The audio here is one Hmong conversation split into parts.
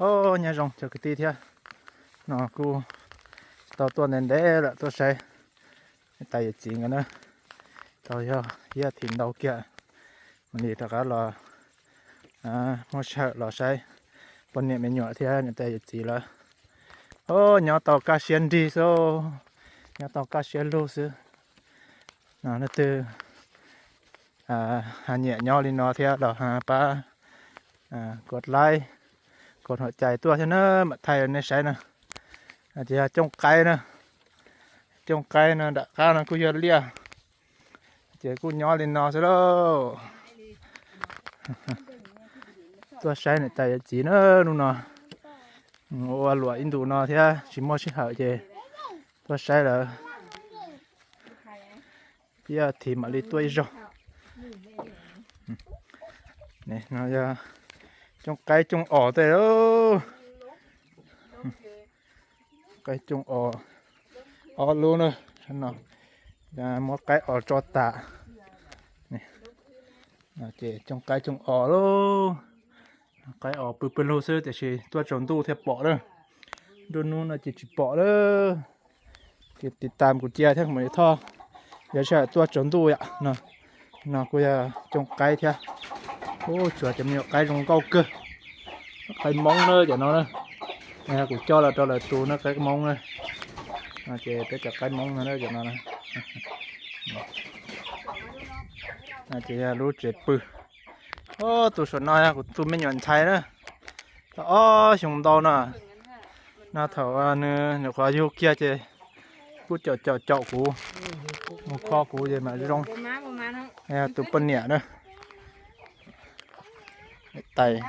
Nyob zoo cov kwv tij thiab, no kuj tau tuaj ntev ntev lawm tuaj saib niam tais yawm txiv nkawd na. Tau yog ib as thiv ntau kiag mam li rov qab los muab sij hawm los saib poj niam me nyuam thiab niam tais yawm txiv lawm. Nyob tau kaj siab nrig xwb, nyob tau kaj siab lug xwb. No leej twg nyiam nyob li no thiab los pab kov like, kov hauv cai tuaj thiab na, mam thaij nej saib na. Ces yog cooj qaib na, cooj qaib no nram qab no kuj yog liaj, ces kuj nyob li no xwb lauj. Tuaj saib niam tais yawm txiv na hnub no, ua luam ib ntus no thiab tsis muaj sij hawm ces tuaj saib lawm. Ib as thiv mam li tuaj ib zaug. No yog cooj qaib cooj os tej lauj. Qaib cooj os ob lub na, no muab qaib os tso tas. Ces cooj qaib cooj os lauj. Qaib os pw pw lug xwb tiam sis tuaj tsaus ntuj thiaj pom lawm. Nruab hnub no ces tsis pom lawm. Ces tiv tas kuv cia thiab kuv mam li thoj, yog sij hawm tuaj tsaus ntuj yom. No kuj yog cooj qaib thiab. Ub, tsuas cov me nyuam qaib zoo nkauj kawg. Qaib moob na cov no na. Kuv coj los rau lawv tu na, qaib moob na. Ces peb cov qaib moob no na cov no. Ces yog lub tsev pw. Ub, tus saum no yog kuv tus me nyuam ntxhais na. Tau ob xyoos ntau no. No thaum nws nyuam qhuav yug kiag ces kuj caum caum caum kuv, mus kho kuv ces mam zoo. Tus poj niam na, tais,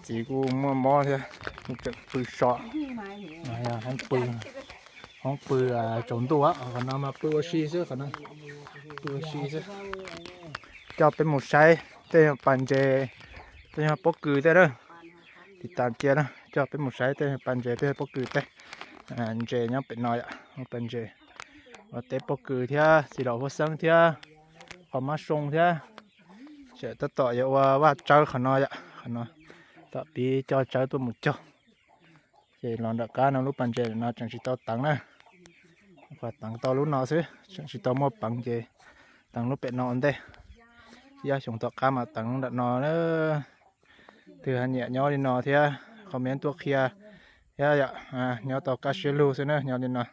txiv kuj muaj mob thiab, tseem pw so. Hoob pw, hoob pw tsaus ntuj, qhov no mas pw ua si xwb, qhov no pw ua si xwb. Coj peb mus saib tej pas ntses, tej pob kws tej na. Tiv tas cia na, coj peb mus saib tej pas ntses tej pob kws tej. Ntses nyob pem no yom, pas ntses ua teb pob kws thiab txiv laum huab xeeb thiab qhov mab soo thiab. Tseem tab tom yuav ua vaj tsawb qhov no yom, qhov no tom pib coj tsawb tuaj mus cog. Ces los nram qab no lub pas ntses no tseem tsis tau teev na, qhov teev tau lub no xwb, tseem tsis tau muaj peev ces teev lub pem no ua ntej. Ib ob xyoos tom qab mas teev nram no na. Twg nyiam nyob li no thiab comment tuaj qhia thiab yom. Nyob tau kaj siab lug xwb na, nyob li no.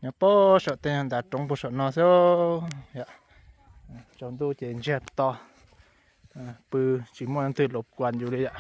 Nyob puag saum tej ntav roob puag saum no xwb. Tsaus ntuj ces ntsiag to, pw tsis muaj leej twg los kuas yus li yom.